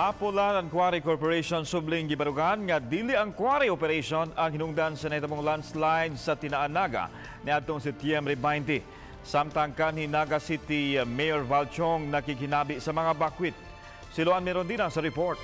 Apo Land and Quarry Corporation subling gibarugan nga dili ang quarry operation ang hinungdan sa nahitabong landslide sa Tinaan, Naga niadtong Setyembre 20. Samtang kanhi Naga City Mayor Val Chong nakikinabi sa mga bakwit. Si Luan Mirondina sa report.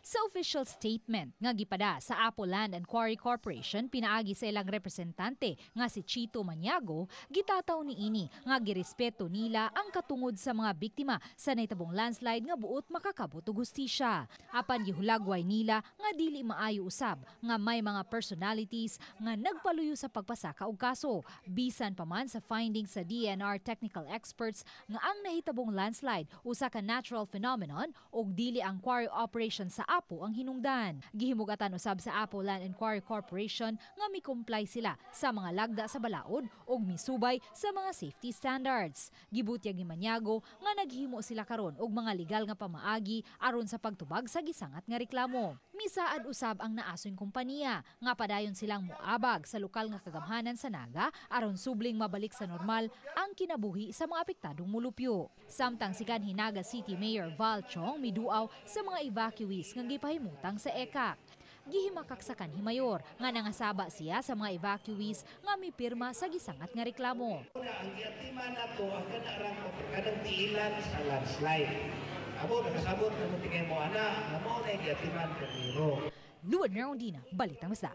Sa official statement nga gipada sa Apo Land and Quarry Corporation pinaagi sa ilang representante nga si Chito Maniago, gitataw niini nga girespeto nila ang katungod sa mga biktima sa nahitabong landslide nga buot makakabot og hustisya. Apan gihulagway nila nga dili maayo usab nga may mga personalities nga nagpaluyo sa pagpasaka og kaso bisan pa man sa findings sa DENR technical experts nga ang nahitabong landslide usa ka natural phenomenon ug dili ang quarry operation sa Apo ang hinungdan. Gihimugatan usab sa Apo Land and Quarry Corporation nga mi-comply sila sa mga lagda sa balaod ug misubay sa mga safety standards. Gibutyag ni Maniago nga naghimo sila karon og mga legal nga pamaagi aron sa pagtubag sa gisangat nga reklamo. Misaad usab ang naason kompanya nga padayon silang moabag sa lokal nga kagamhanan sa Naga aron subling mabalik sa normal ang kinabuhi sa mga apektadong mulupyo. Samtang si kanhi Naga City Mayor Val Chong miduaw sa mga evacuees nga gipahimutang sa ECAC. Gihimakak sa kanhi mayor nga nangasaba siya sa mga evacuees nga mipirma sa gisangat nga reklamo. Ang giatiman nato ang kanarang kanang tiilan sa landslide. Amo nakasabot na mo tingay mo ana, nga mao na giatiman kaniro. Luan Merondina, Balitang Masda.